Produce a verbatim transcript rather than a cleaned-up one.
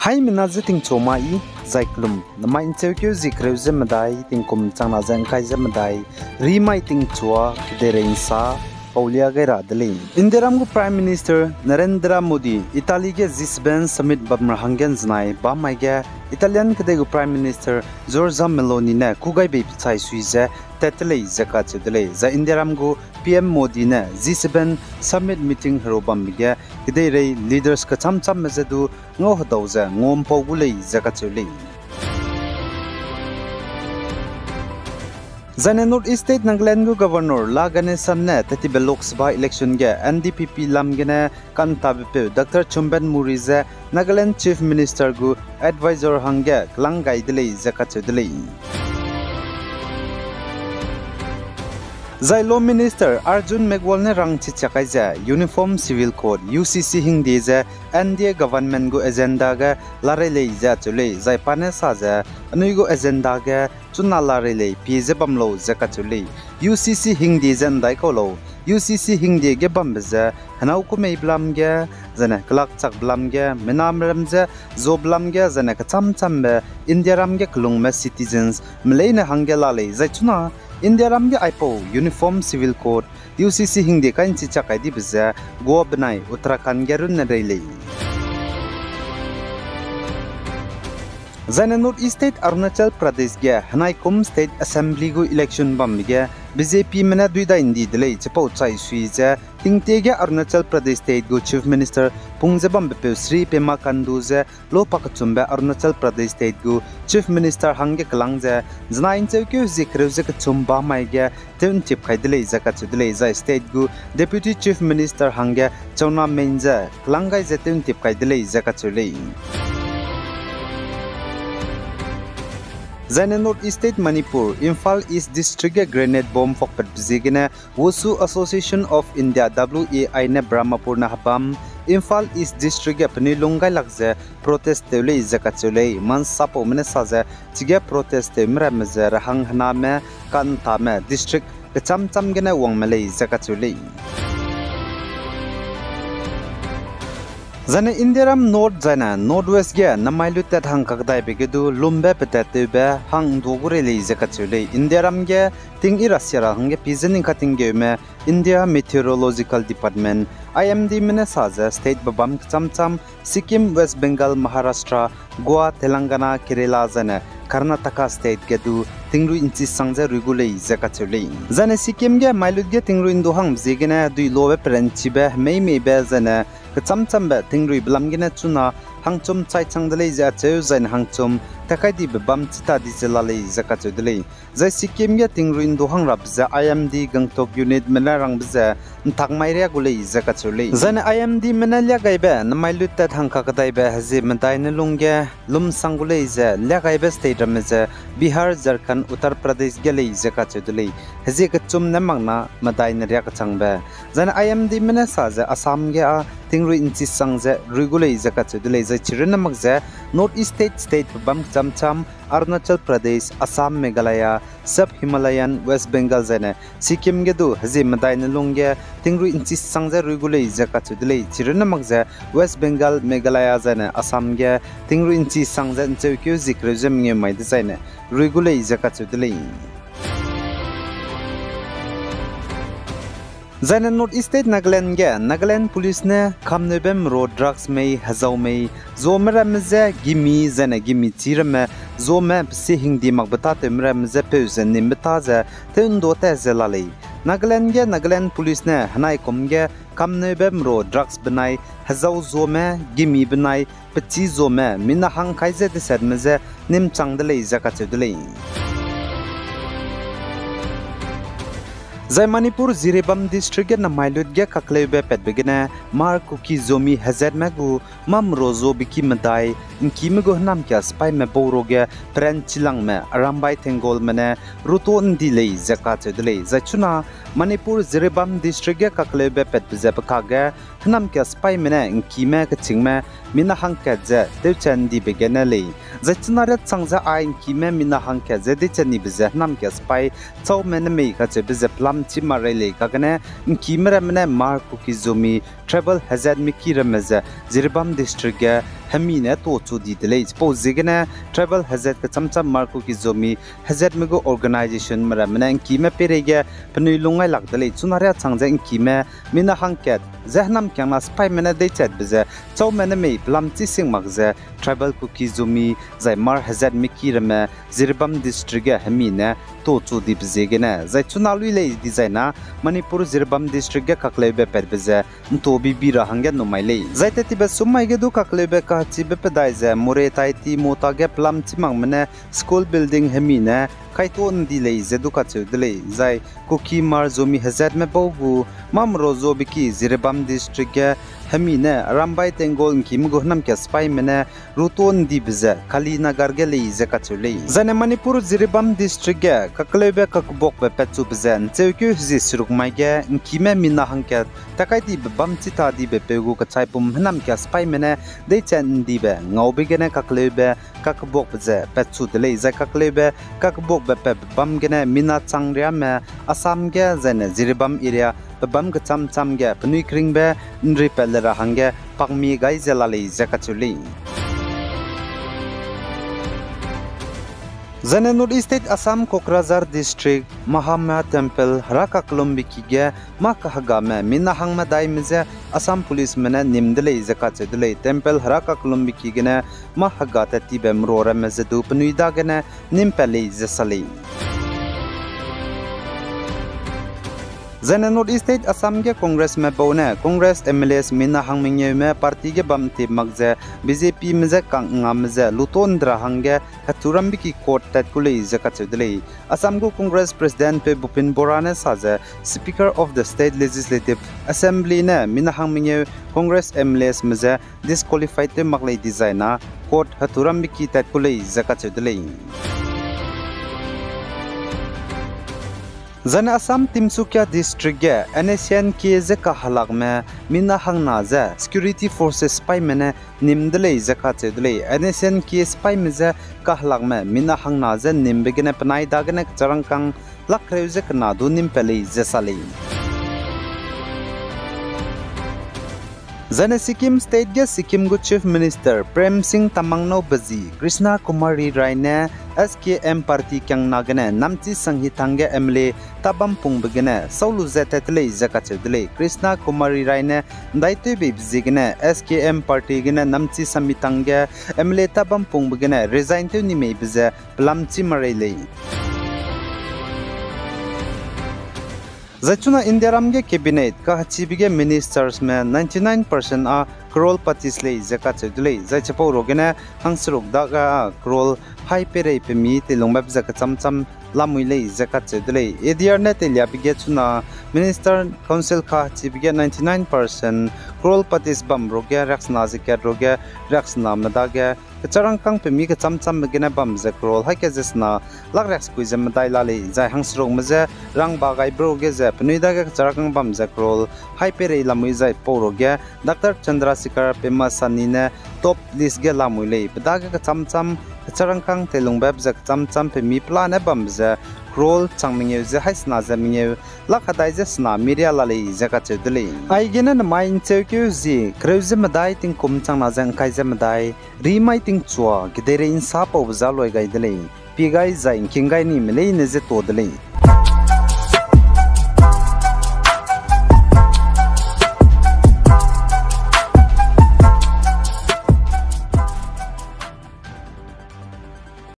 Haimena ze tingchu ma i, zai kelum, namai ncheukeu zie kereu ze medai, tingkum changna ze ngkai ze medai, rimai tingchua, kedeirei nsa, paulia gai ra de lei. Indiaram gu Prime Minister Narendra Modi, Italy ge G seven summit bam ra hangge nzenai bam mai ge, Italian kedei gu Prime Minister Giorgia Meloni ne kugaibei pechai sui ze tat te lei ze kacheu de lei. Zai Indiaram gu P M Modi ne G seven summit meeting hero bambe ge, kedeirei leaders kecham chamme ze du ngau hedau ze ngampau gu lei ze kacheu lei. Zaine North East State Nagaland gu Governor La Ganesan ne tetibe Lok Sabha election ge N D P P lam gene kantabe peu Doctor Chumben Murry ze Nagaland Chief Minister gu advisor hangge kelang gai de lei ze kacheu de lei. Zai Law Minister Arjun Megwal ne rangchichiak kai ze Uniform Civil Code, U C C hingdie ze N D A government gu agenda ge larei lei ze acheu lei, zai pa ne sa ze anui gu agenda ge chuna larei lei pie ze bam lau ze kacheu lei. U C C hingdie ze ndaikau lau, U C C hingdie ge bambe ze henau kumeibe lam ge, zaine kelakchakbe lam ge, mename ram ze zuabe lam ge, zaine kecham chambe Indiaram ge kelungme citizens meleine hangge la lei, zai chuna Indiaram ge aipau Uniform Civil Code, U C C hingdie kai nchichiak kai dibe ze Goa benai Uttarakhand ge runne rei lei. Zaine North East State Arunachal Pradesh ge henaikum State Assembly gu election bambe ge B J P me ne duidai ndi de lei chipau chai sui ze tingtie ge Arunachal Pradesh State gu Chief Minister pung ze bambe peu Shri Pema Khandu ze lo pakechumbe Arunachal Pradesh State gu Chief Minister hangge kelang ze, zenai ncheukeu zie kereu ze kechum ba mai ge tew ntip kai de lei ze kacheu de lei, zai state gu Deputy Chief Minister hangge Chowna Mein ze kelang gai ze tew ntip kai de lei ze kacheu lei. Zaine North East State Manipur, Imphal East District ge grenade bomb fakpatbe ziegene Wushu Association of India, W A I ne Brahmapur na hebam Imphal East District ge penui lung gailak ze protest tew lei ze kacheu lei. Mansapaume ne sa ze chige protest tewme ramme ze rehang hename ka'ntame district kecham cham gene wangme lei ze kacheu lei. Zaine Indiaram North zaine North West ge namai lut tat hang kakdaibe ge du lumbe petat tewbe hang ndu gu rei lei ze kacheu lei. Indiaram ge ting i rasia ra hangge pie ze ning katinggeume India Meteorological Department, I M D me ne sa ze state bebam kecham cham, Sikkim, West Bengal, Maharashtra, Goa, Telangana, Kerala zaine Karnataka state ge du tingrui nchi sang ze rui gu lei ze kacheu lei. Zaine Sikkim ge mailut ge tingrui ndu hangbe ziegene dui lobe peranchibe, meimeibe zaine kecham chambe tingruibe lam gene chuna hangchum chai chang de lei ze acheu, zaine hangchum takai dibe bam chita di ze la lei ze kacheu de lei. Zai Sikkim ge tingrui ndu hang rabe ze I M D Gangtok unit me ne rangbe ze ntak mai riak gu lei ze kacheu lei. Zaine I M D me ne liagaibe namai lut tat hang kakdaibe hezie medai ne lung ge lumsang gu lei ze liagaibe state ramme ze Bihar, Jharkhand, Uttar Pradesh ge lei ze kacheu de lei. Hezie kechum ne makna medai ne riak kechangbe. Zaine I M D me ne sa ze Assam ge â tingrui nchi sang ze rui gu lei ze kacheu de lei, zai chirunne mak ze North East state, state pebâm kecham cham, Arunachal Pradesh, Assam, Meghalaya, Sub Himalayan, West Bengal zaine Sikkim ge du hezie medai ne lung ge tingrui nchi sang ze rui gu lei ze kacheu de lei, chirunne mak ze West Bengal, Meghalaya zaine Assam ge tingrui nchi sang ze ncheukeu zie kereu ze mengeu mai dezaine rui gu lei ze kacheu de lei. Zaine North East State Nagaland ge Nagaland Police ne kamneube mero drugs mei, hezau mei, zuame ramme je gimi zaine gimi chî ramme, zuame pesi hingdi makbe tâtewme ramme je peu ze nimbe tâ ze tew ndua tat ze la lei. Nagaland ge Nagaland Police ne henaikum ge kamneube mero drugs benai, hezau zuame, gimi benai, pechî zuame mina hangkai ze desetme je nimchang de lei ze kacheu de lei. Zai Manipur Jiribam District ge namai lut ge kakleube patbe gene Mar Kuki Zomi hezatme gu mâ mero zuabeki medai, ngkime gu hênamkia sipaime bau ruage peranchilangme Arambai Tenggolme ne ruto ndi lei ze kacheu de lei. Zai chuna Manipur Jiribam District ge kakleube patbe ze pe kage hênamkia sipaime ne ngkime kechîngme mina hangkat ze tewchat ndibe gene lei. Zai chuna riachang ze ai ngkime mina hangkat ze deiche nibe ze hênamkia sipai chaume ne mei kacheube ze pelam chî ma rei lei kagene ngkime ramme ne Mar Kuki Zomi tribal hezatme ki ramme ze Jiribam District ge hemi ne tochu di de lei. Chipau ziegene tribal hezat kecham cham Hmar Kuki Zomi hezatme gu organizationme ramme ne ’ngkime peireige penui lungngailak de lei. Chuna riâ chang ze ’ngkime mina hangkat ze hênamkiangna sipaîme ne deichatbe ze chaume ne mei pelam chî sing mak ze tribal Kuki Zomi zai Hmar hezatme ki ramme Jiribam District ge hemi ne tochu dibe ziegene, zai chuna lui lei dizai na Manipur Jiribam District ge kakleube patbe ze ’nto bibi ra hangge numai lei. Zai tat tibe sum mai ge du kakleube kachibe pedai ze Moreh Taiti Mota ge pelam chî makme ne school building hemi ne kaito ’ndi lei ze du kacheu de lei. Zai Kuki Hmar Zomi hezatme bau gu mâ merau zuabe ki Jiribam District ge hemi ne Arambai Tenggol ’ngkime gu hênamkat sipaîme ne ruto ’ndibe ze Kalinagar ge lei ze kacheu lei. Zaine Manipur Jiribam District ge kakleube kakebakbe patchube ze ’ncheukeu hezie seruk mai ge ’ngkime mina hangkat takai dibe bam chî ta dibe peu gu kechaipum hênamkat sipaîme ne deichat ’ndibe ngaube gene kakleube kakebakbe ze patchu de lei. Zai kakleube kakebakbe patbe bam gene mina chang riame Assam ge zaine Jiribam area pe bam kecham cham ge penui keringbe ’nripat le ra hangge pakmi gai ze la lei ze kacheu lei. Zaine North East State Assam Kokrajhar District Mahamaya Temple Hera Kaklumbeki ge mâ kahegame mina hangmedaime je Assam Policeme ne nîm de lei ze kacheu de lei. Temple Hera Kaklumbeki gene mâ hega tat tibe merua ramme ze du penui dagene nîm pat lei ze sa lei. Zaine North East State Assam ge Congressme bau ne Congress MLAs mina hangmengeume party ge bam tip mak ze BJPme je kang ngame ze luto ’ndra hangge heturambe ki court tat ku lei ze kacheu de lei. Assam gu Congress President pe Bhupen Borah ne sa ze Speaker of the State Legislative Assembly ne mina hangmengeu Congress MLAsme je disqualified tew mak lei dizai na court heturambe ki tat ku lei ze kacheu de lei. Zaine Assam Tinsukia District ge NSCN-K je kahelakme mina hangna je security forces sipaîme ne nîm de lei ze kacheu de lei. NSCN-K sipaîme je kahelakme mina hangna je nîmbe gene penai dagene kecharangkâng lak kereu ze kena du nîm pat lei ze sa lei. Zaine Sikkim State ge Sikkim gu Chief Minister Prem Singh Tamang nâu bezi Krishna Kumari Rai ne SKM party kiangna gene namchi sanghi tangge MLA tabam pungbe gene sau lu ze tat te lei ze kacheu de lei. Krishna Kumari Rai ne ’ndaitewbeibe ziegene SKM party gene namchi sanghi tangge MLA tabam pungbe gene resign tew nimeibe ze pelamchi marei lei. Zai chuna Indiaram ge cabinet kahechibe ge ministersme ninety-nine percent â crorepati lei ze kacheu de lei. Zai chipau ruagene hangseruk dage â crore hai peirei pemi teilungbe ze kecham cham lamui lei ze kacheu de lei. ADR ne teiliabe ge chuna minister council kahechibe ge ninety-nine percent crorepati bam ruage riaksena ze kat ruage riaksename dage kecharangkâng pemi kecham chambe gene bam ze crore hai kat ze sena lak riaksekui ze medai la lei. Zai hangserukme je rangba gaibe ruage ze penui dage kecharangkâng bam ze crore hai peirei lamui zai pau ruage Doctor Chandrasekhar Pemasani ne top list ge lamui lei. Pe dage kecham cham kecharangkâng teilungbe ze kecham cham pemi pelane bambe ze crore chang mengeu ze haisena ze mengeu lak hedai ze sena miria la lei ze kacheu de lei. Aigene nemai ’ncheukeu zi kereu ze medai tingkum changna ze ’ngkai ze medai, rimai tingchua kedeirei ’nsa paube za loi gai de lei. Pie gai zai ’ngking gai nime leine ze tuâ de lei.